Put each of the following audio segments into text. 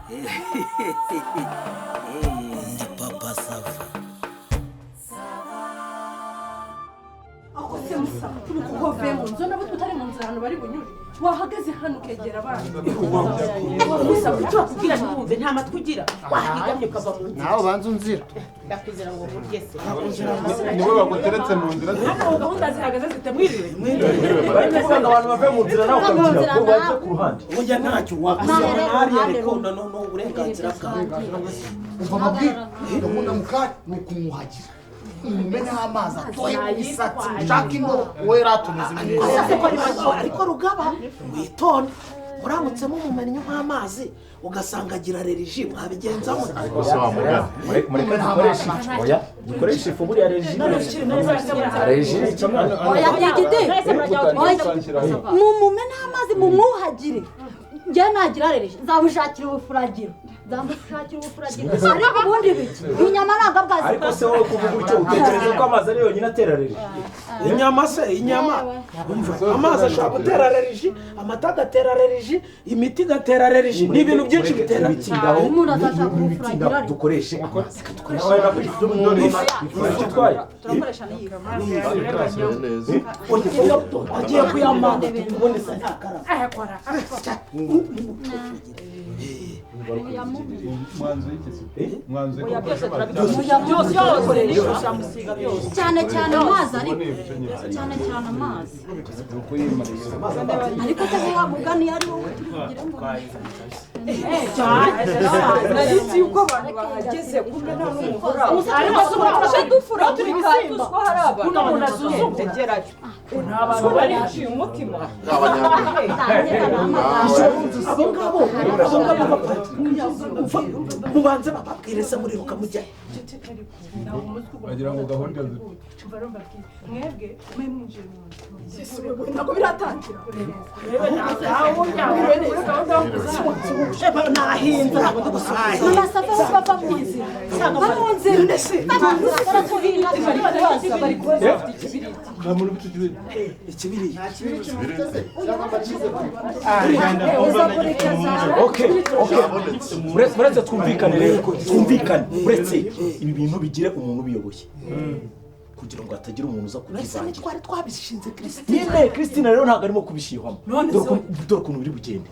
Ndi Papa Sava. Ako se musa, kuko uvuye mu nzu nabo tutari mu nzira, ahantu bari bunyure, wahagaze hano ukegera abana. Musa, icyo bakubwira ntiwumve, nta matwi ugira, wahigamye ukava mu nzira. Nawe ubanza unzira. Ndakwizera ngo nkurye se? Niwe baguteretse mu nzira se? Hano gahunda zihagaze zite? Mwiriwe. Bari kuvuga ngo abantu bave mu nzira, nawe ukabigira ngo bajye ku ruhande. Oya, ntacyo wakwisaba hariya, ariko no uburenganzira bwawe. Umva, mabwire gahunda mu kanya ni ukumwuhagira, umumeneho amazi atoye mu misatsi, ushaka indobo wowe ratumeze neza. Ariko rugaba, witonde, muramutse mumumennye nk'amazi ugasanga agira allergie, mwabigenza mute? Ariko se wa mugani? Mureke dukoreshe ifu. Oya, dukoreshe ifu, buriya allergie yica mwana. Oya igiti, oya, mumumene amazi, mumwuhagire. Njye nagira allergie nzamushakira ubufuragiro, nzamushakira ubufuragiro. Ariko ubundi biki, inyama ntabwo bwazi. Ariko se wowe kuvuga utyo, utekereza ko amazi ari yonyine atera allergie? Inyama se, inyama. Umva, amazi ashobora gutera allergie, amata agatera allergie, imiti igatera allergie, ni ibintu byinshi bitera. Ibitindaho. Umuntu azashaka Ibitindaho. ubufuragiro. Dukoreshe amazi. Ifu icyo itwaye. Turakoresha n'iyi. Neza. Oya, agiye kuyamanga tubone se ntakaraba. Mwanzu y'iki? Mwanzu. Oya, byose turabikoresha, byose turakoresha, musiga byose. Cyane cyane amazi, ariko cyane cyane amazi. Ariko se wa mugani ari wowe turi bugire ngo Nari nzi yuko abantu bahageze, kumbe nta n'umuntu uraho. Ariko se ubu tuje dufura turi Tuzi ko hari abantu. Kuno umuntu asuzugura. Tegerayo, abantu bariciye umutima. Abo ngabo mubanze bababwire se, muriruka mujya? Wagira ngo gahunda Mwebwe mwe mwinjiye mu nzu. Ntabwo biratangira. Nahinze, ntabwo ndi gusubiza. Mama Safa, aho bava mu nzira, va mu nzira, va mu nzira, baraturinda. Bari kubaza bafite ikibiriti. Nta muntu ufite ikibiriti. Ikibiriti. Okay, uretse twumvikane rero, twumvikane. Uretse ibi bintu bigire umuntu ubiyoboye kugira ngo hatagira umuntu uza Uretse kubyivangira. Ntitwari twabishinze Christine? Nyine Christine rero ntabwo arimo kubishyirwamo. Dore ukuntu biri bugende: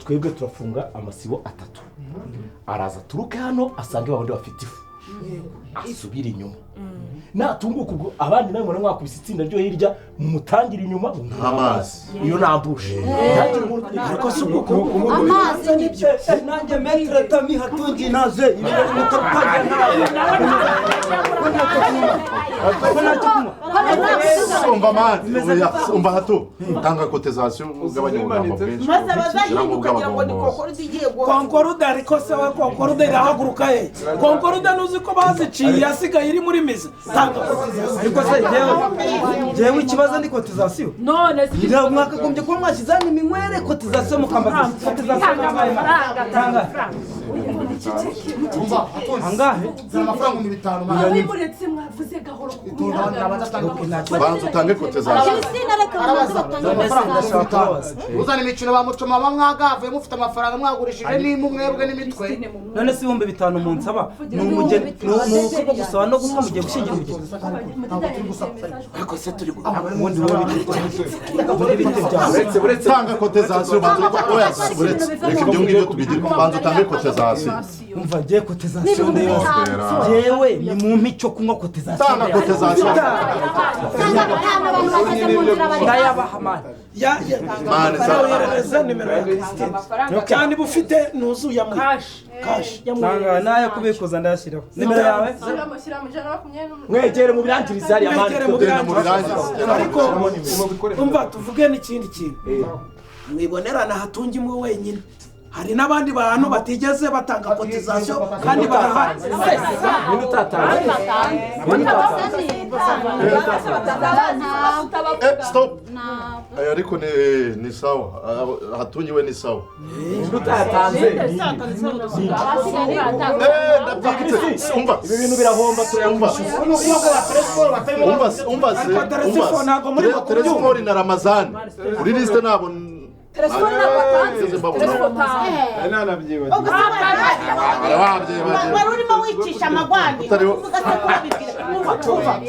twebwe turafunga amasibo atatu, araza aturuke hano asange babandi bafite ifu, asubire inyuma. Natunguka ubwo abandi nawe mubona mwakubise itsinda ryo hirya, mumutangire inyuma mumuhe Amazi. Iyo nambushe ntagire umuntu. Ariko si ubwo Amazi nibyo. Nanjye maître Tami Hatungi naje ibirori mutatangira nawe. Umva man, oya, umva hato, tanga cotisation, ugabanya ubugambo bwinshi. Maze abazahinduka ukagira ngo ni Concorde igiye guha. Concorde, ariko se we, Concorde irahaguruka he? Concorde ntuzi ko baziciye, yasigaye iri muri mize. Tanga cotisation. Ariko se jewe ikibazo ni cotisation? None si Ngira mwakagombye kuba mwashyize hano iminywere, cotisation mukambaza cotisation. Tanga amafaranga, tanga amafaranga. Umva Hatunzi. Angahe? Zana amafaranga 5000 man. Abe muretse, mwavuze gahoro kuko Itonde, abandi abanza atange. Banza utange cotisation. Christine, reka babanze batange Amafaranga amafaranga. 5000. Uzana imikino ba mucoma mwagavuye, mufite amafaranga mwagurishije n'impu mwebwe n'imitwe. None se 5000 munsaba ni umugeni, ni ubukwe bwo gusaba no gukwa, mugiye gushyingira umugeni? Ntabwo turi gusakuza. Ariko se turi Ubundi wowe bite, ubundi bite byawe? Uretse, uretse, tanga cotisation, banza, oya, uretse, reka ibyo ngibyo tubigire, banza utange cotisation. Umva, ngiye cotisation N'ibihumbi ndeba. bitanu. Jewe ni mumpe icyo kunywa, cotisation. Tanga cotisation. Tanga bitanu, abantu bageze mu nzira bari hasi. Ndayabaha man. Man, Yoherereza nimero ya Christine cyane, iba ufite ntuzuye amuhe cash. Nanga nayo kubikuza ndayashyiraho nimero yawe. Shyiramo 128. Mwegere mu birangiriza hariya man. Mwegere mu Genda mu birangiriza. birangiza. Ariko umva, tuvuge n'ikindi kintu: mwibonerana hatunga imwe wenyine, hari n'abandi bantu batigeze batanga cotisation kandi barahari. Ninde utatanze? Ninde utatanze? Eh, stop. Ariko ni sawa. Ah, hatungiwe ni sawa. Ninde utatanze? Eh, ndabyibutse, umva. Ibi bintu birahomba, turayakwishyuza. Umva, umva se. Ariko Telesifo ntabwo muri Umva, Telesifo na Ramazani kuri liste ntabwo. Telefone ntabwo watanze. Telefone wari urimo wicisha amagwandi uvuga se ko babibwira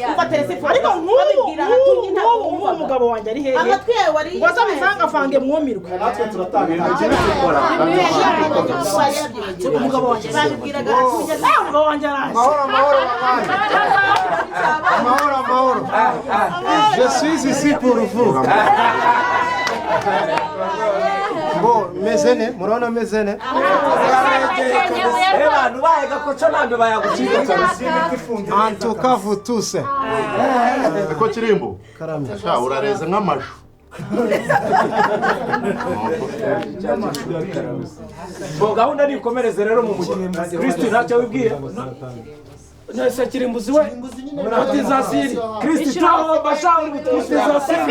umva telefone ariko nk'ubu umugabo wanjye ari hehe amatwi yawe wari ngo azabivangavange mwumirwe natwe turatanga umugabo wanjye babibwiraga umugabo wanjye araje. Amahoro, amahoro, amahoro, amahoro. Je suis ici pour vous. Bo meze ne murabona meze ne abantu baye gakoco ntabwo bayagucika. En tout cas vous tous. Ko Kirimbo sha urareze nk'amashu. Bo gahunda nikomereze rero mu mujyi. Kristo ntacyo wibwiye. Nese Kirimbuzi we cotisation Kristo taho bashaka cotisation.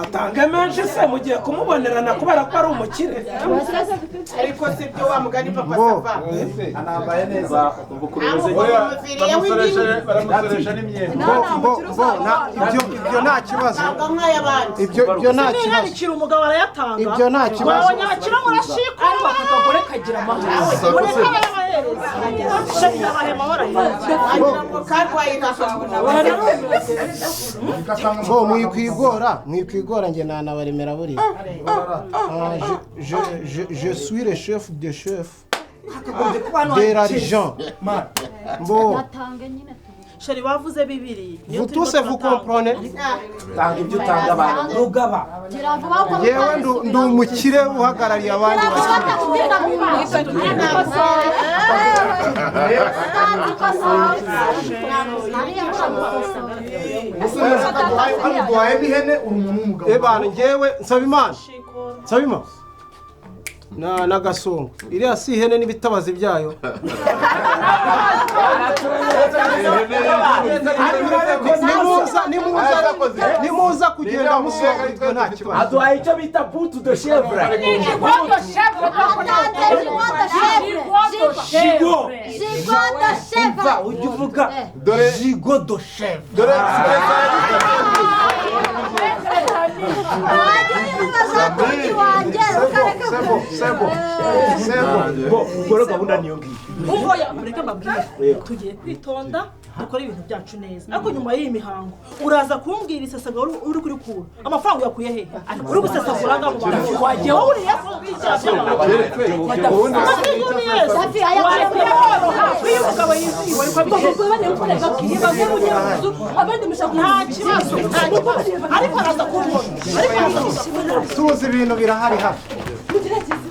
Atanga menshi se mugiye kumubonerana kubera ko ari umukire. Ariko si byo wa mugani papa sava anambaye neza. Baramusoresha n'imyenda. Bo ibyo nta kibazo. Ibyo nta kibazo. Umugabo arayatanga. Ibyo nta kibazo. Abanyakira murashikwa ariko akagore kagira amahoro. Bo mwikwigora nge nanabaremera buriya. Je suis le chef de chef de l'argent. Bo Sheri wavuze bibiri. Vous tous vous comprenez? Tanga ibyo utanga abantu rugaba. Yewe ndi umukire uhagarariye abandi bakire. Ebana ngewe nsaba Imana. Nsaba Imana. Na nagasongo. Iriya si ihene n'ibitabazi byayo. Nimuza kugenda musonga ibyo nta kibazo. Aduhaye icyo bita butu de chèvre. Jigo. Umva ujya uvuga jigo de chèvre. Dore Bo gahunda niyo ngiyo. Umva mureke mbabwire tugiye kwitonda dukora ibintu byacu neza ariko nyuma y'iyi mihango uraza kumbwira isesagura uri kuri kura amafaranga uyakuye he uri gusesagura ngo bantu wagiye wowe uriya ariko araza kumbona. Tuzi ibintu birahari hafi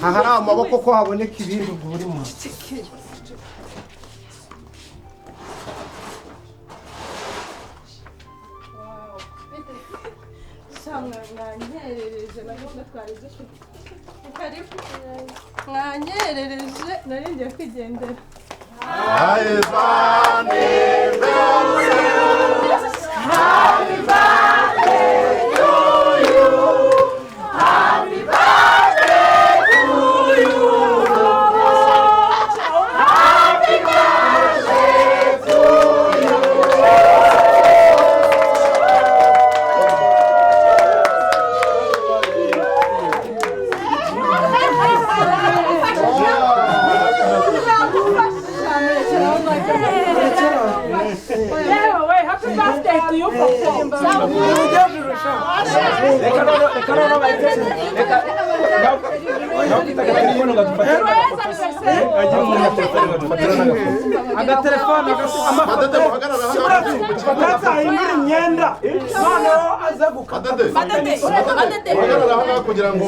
ahari amaboko ko haboneka ibindi ubwo buri munsi. Mwanyerereje na gahunda twari dufite. Mwanyerereje nari ngiye kwigendera. Happy birthday to you. Happy birthday to you. Happy birthday to you. Happy birthday to you, Agatelefone atahindura imyenda noneho aza gukata. Kugira ngo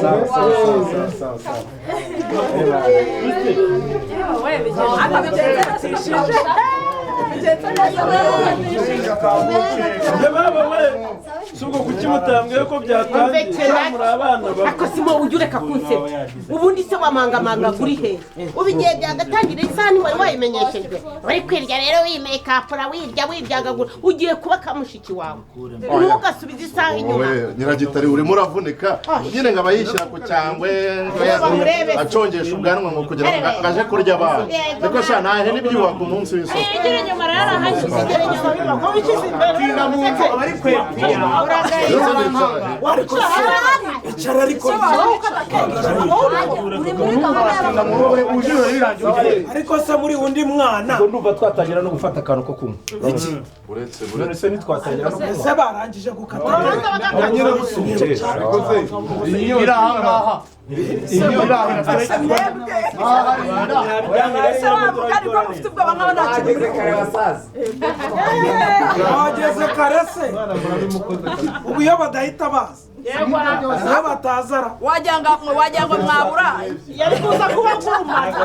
Suko kuki mutambwiye ko byatangiye muri abana bawe? Ako simo ujya ureka kunsebya. Ubundi se wamangamanga kuri he? Ubu igihe byagatangira isaha ntiwari wayimenyeshejwe. Wari kwirya rero wimekapura wirya wibyagagura ugiye kuba kamushiki wawe. Ntugasubize isaha inyuma. Nyiragitari urimo uravunika nyine ngo abayishyira ku cyangwe acongesha ubwanwa ngo kugira ngo aje kurya abana. Niko sha nta hene ibyubaka umunsi w'isoko. Igira inyuma rero ahanyuze igira inyuma. Tinda mu nzu abari kwepfira. Ariko icara ariko ariko se muri undi mwana ubwo ndumva twatangira no gufata akantu ko kunywa uretse none se ntitwatangira no kunywa ese barangije gukata iri ahangaha bageze kare se ubu iyo badahita baza iyo batazara wagira ngo mwabura yari kuza kuba kurumana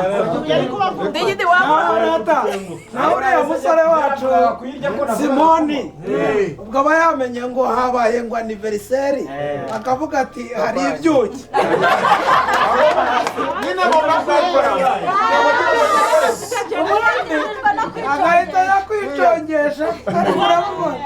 yari kuba ndigidi wabura nawe uriya musore wacu Simoni ubwo aba yamenye ngo habaye ngo anniversaire akavuga ati hari ibyuki nyine ubundi agahita yakwicongesha ariko uramubona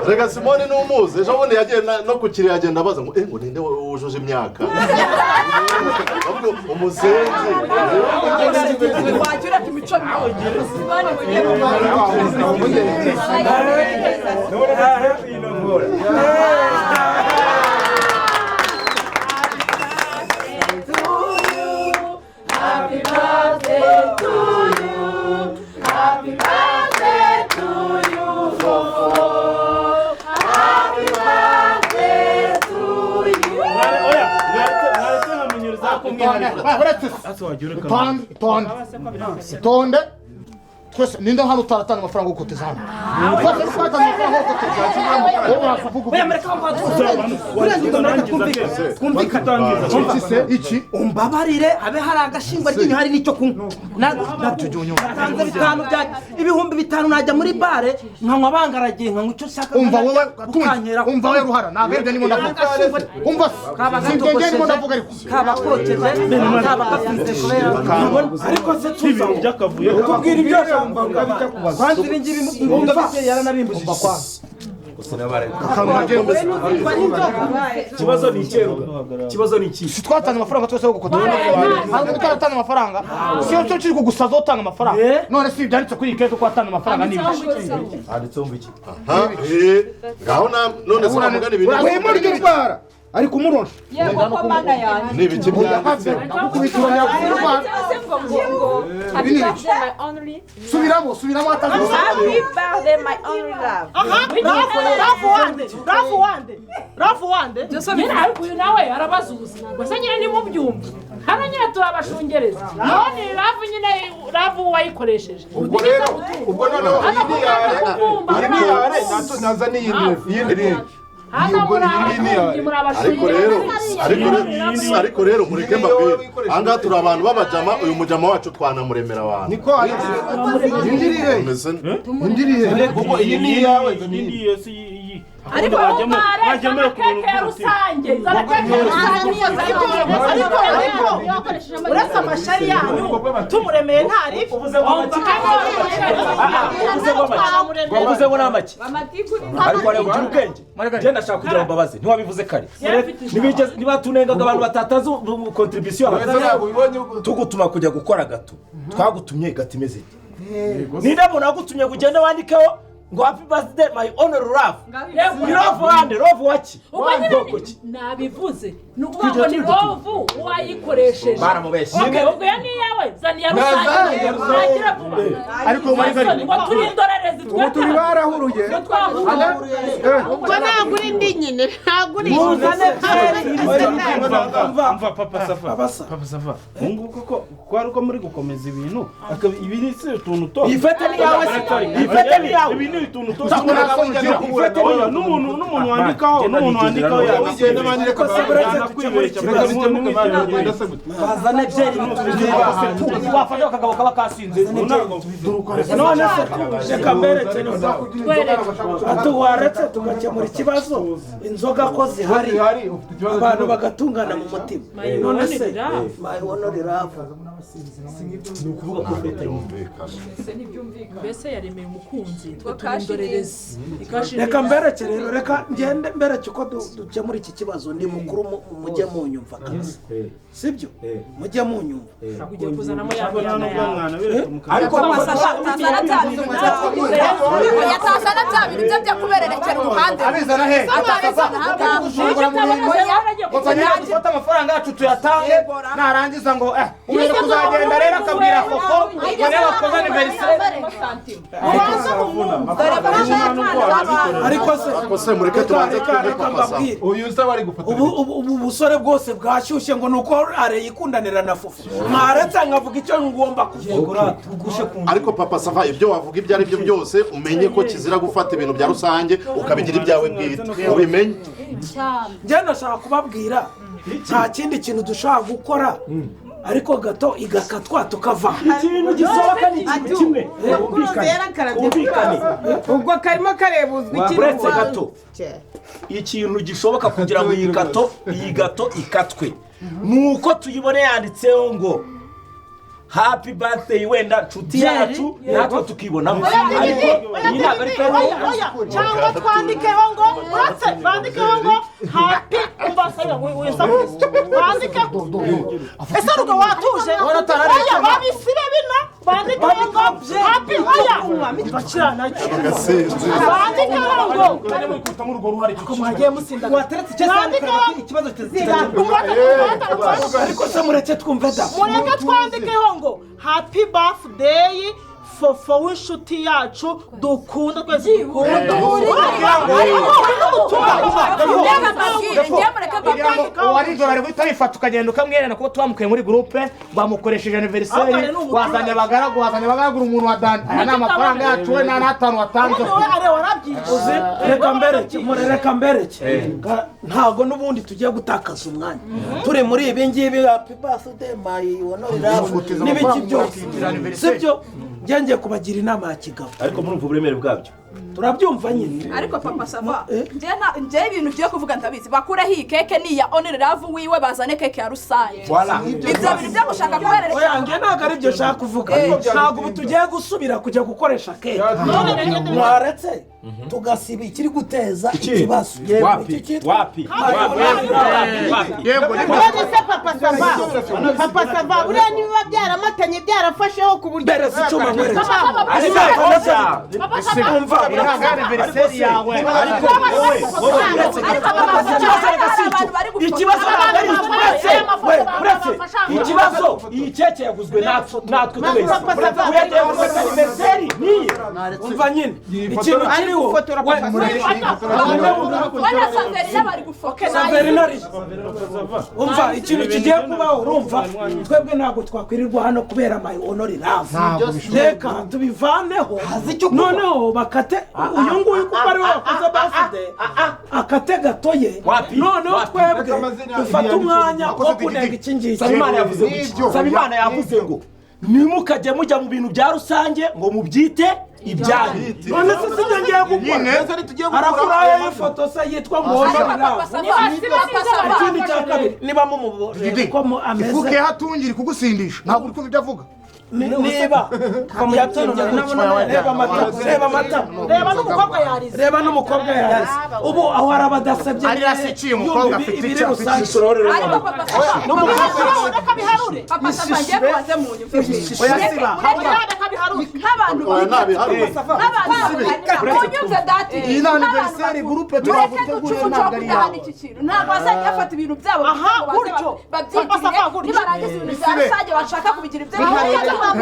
reka Simoni n'umuzi ejo bundi yagiye no ku kiriyo agenda abaza ngo ngo ninde wujuje imyaka umuzenzi wagira ati imico Happy birthday to you. Happy birthday to you, Fofo. Happy birthday to you. Itonde twese ninde hano utaratanga amafaranga yo gukoteza hano twese twatanze amafaranga yo gukoteza iki umbabarire habe hari agashingwa ryinyo hari n'icyo kunywa natanze bitanu bya 5000 najya muri bare nkanywa bangaragiye nkanywa icyo nshaka umva wowe umva wowe ruhara ntabwo ndimo ndavuga umva sinjye ndimo ndavuga ariko kaba kokeje kaba gafite kubera ariko se tuza tubwira ibyo kwanza ibi ngibi umva yaranabimbujije ikibazo ni icyeruga ikibazo ni iki si twatanze amafaranga twese yo gukoteza ntabwo utaratanga amafaranga si yo cyo kiri kugusaza utanga amafaranga none si ibyanditse kuri iyi keke ko watanga amafaranga ni ibiki handitseho ngo iki ngaho none se wamugana ibintu wimurya urwara ari kumurosha yego ko mana yanjye ni ibiki byanditse subiramo subiramo atazi Happy birthday my only love. Rafu wande rafu wande nyine ariko uyu nawe arabazuza gusa nyine nimubyumve hano nyine turabashungereza none rafu nyine rafu wayikoresheje ubwo rero ubwo noneho iyi ni yare naza n'iyindi hano ariko rero ariko rero mureke mbabwire ahangaha turi abantu b'abajama uyu mujama wacu twanamuremera abantu niko indirihe kuko iyi ni iyawe ariko zana keke rusange zana keke rusange ariko uretse amashari yanyu tumuremeye ntari wavuze ngo ni amaki ariko wareba ugira ubwenge njye ndashaka kugira ngo mbabaze ntiwabivuze kare nibatunengaga abantu batatazi kontribisiyo tugutuma kujya gukora gato twagutumye gato imeze ite ninde muntu wagutumye ngo ugende wandikeho ngo happy birthday my honor love ni love wande love waki ubwo nyine nabivuze ni ukuvuga ngo ni love wayikoresheje baramubeshye okay ubwo iyo ni iyawe zana iya rusange ntagira vuba ariko marigari ngo turi indorerezi ubu turi barahuruye ubwo ntabwo uri indi nyine ntabwo uri muzane mva papa safa papa safa ubu ngubu koko ko ari uko muri gukomeza ibintu ibi ni si utuntu to ifete ni iyawe ifete ni iyawe ibi ni utuntu to n'umuntu wandikaho n'umuntu wandikaho bazane byeri wafashe akagabo kaba kasinze none se reka mbereke ati waretse tugakemura ikibazo inzoga ko zihari abantu bagatungana mu mutima none se my honor love Ni ukuvuga ko leta Mbese yaremeye umukunzi twe turindorerezi. Reka mbereke rero, reka ngende mbereke uko dukemura iki kibazo. Ndi mukuru, mujye munyumva kabisa, sibyo? Mujye munyumva. Ugiye kuzanamo ya myanda yawe. Ariko yatazana bya bintu bye byo kubererekera uruhande. Abizana he? Abizana ahangaha. Dufate amafaranga yacu tuyatange, narangiza ngo umenya kuzagenda rero akabwira Fofo ngo niba wakoze anniversaire. Ariko se Ariko se mureke tubanze twumve Papa Sava. Uyu se bari gufotora. Ubu busore bwose bwashyushye ngo nuko are yikundanira na Fofo. Mwaretse nkavuga icyo ngomba kuvuga. Ariko Papa Sava, ibyo wavuga ibyo ari byo byose umenye ko kizira gufata ibintu bya rusange ukabigira ibyawe bwite, ubimenye. Njye ndashaka kubabwira nta kindi kintu dushobora gukora ariko gato igakatwa tukava. Ikintu gisohoka ni ikintu kimwe. Kumvikane. Ubwo karimo karebuzwa ikintu. Uretse gato, ikintu gishoboka kugira ngo iyi gato ikatwe nuko tuyibone yanditseho ngo happy birthday wenda nshuti yacu, natwe tukibonamo. Ariko iyi ntabwo ari Oya, cyangwa twandikeho ngo uretse bandikeho ngo happy umva wisakuza bandike. Ese rugo watuje? Oya, babisibe bino bandikeho ngo happy. Oya, bandikeho ngo mwagiye musinda wateretse icyo ikibazo. Ariko se mureke twumve da. Mureke twandikeho ngo happy birthday Fofo w'inshuti yacu dukunda twese dukunda. Uwari dorari guhita wifata ukagenda ukamwerana kuko twamukuye muri groupe, bamukoresheje anniversaire, wazanye abagaragu, wazanye abagaragu umuntu wa dani. Aya ni amafaranga yacu, we nta n'atanu watanze. Uzi, reka mbereke, reka mbereke. Ntago n'ubundi tugiye gutakaza umwanya turi muri ibi ngibi happy birthday my honor love n'ibiki byose, sibyo? Ngiye kubagira inama ya kigabo. Ariko murumva uburemere bwabyo. Turabyumva nyine. Ariko Papa Sava, nje ibintu byo kuvuga ndabizi. Bakureho iyi keke ni ya honor love wiwe, bazane keke ya rusange. Ibyo bintu byo gushaka kubererekera. Oya, nge ntabwo ari byo nshaka kuvuga. Ntabwo ubu tugiye gusubira kujya gukoresha keke. Mwaretse tugasiba ikiri guteza ikibazo. Wapi? Wapi? Yego. None se Papa Sava, Papa Sava buriya niba byaramatanye byarafasheho ku buryo Beretse icyuma nkwereke. Papa Sava, Umva, anniversaire yawe. Ariko wowe ikibazo ntabwo ari uretse we, uretse ikibazo iyi keke yaguzwe natwe twese. Uyagiye gufata anniversaire niye. Umva nyine ikintu kiriho. Wenda Saverina bari gufotora. Saverina ari. Umva ikintu kigiye kubaho, urumva twebwe ntabwo twakwirirwa hano kubera my honor love. Reka tubivaneho noneho bakate uyu nguyu kuko ari we wakoze birthday akate gato ye, noneho twebwe dufate umwanya wo kunenga iki ngiki. Sabimana yavuze ngo, Sabimana yavuze ngo nimukajya mujya mu bintu bya rusange ngo mubyite ibyanyu. None se sibyo ngiye gukora? Arakurayo ifoto se yitwa ngo honor love. Ikindi cya kabiri, niba mumubonye ko ameze Ifuke hatungira kugusindisha, ntabwo uri kumva ibyo avuga. Niba yatunze gutya, reba amata, reba amata, reba n'umukobwa yarize, reba n'umukobwa yarize. Ubu aho hari abadasabye Ari rasikiye umukobwa afite icyo afite. Ariko Papa Sava, reka biharure. Papa Sava, ngiye kubaze mu nyumve. Oya, siba. Reka biharure. Nk'abantu munyumve dati. Iyi ni anniversaire groupe turaguteguriye, ntabwo ari iyawe. Iki kintu ntabwo bazajya bafata ibintu byabo Aha, gutyo. babyitirire, nibarangiza ibintu bya rusange bashaka kubigira ibyo. Happy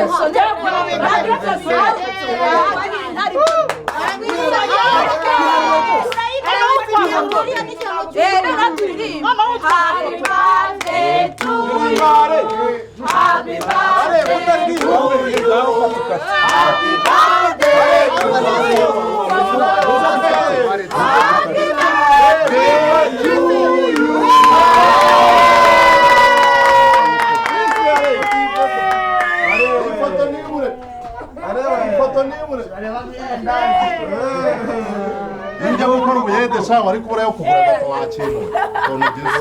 birthday to you. Happy birthday to you. Happy birthday to you. Happy birthday to you. Njya gukora ubuyede sha wari kubura yo kugura gato wakintu. Ukuntu ugeze.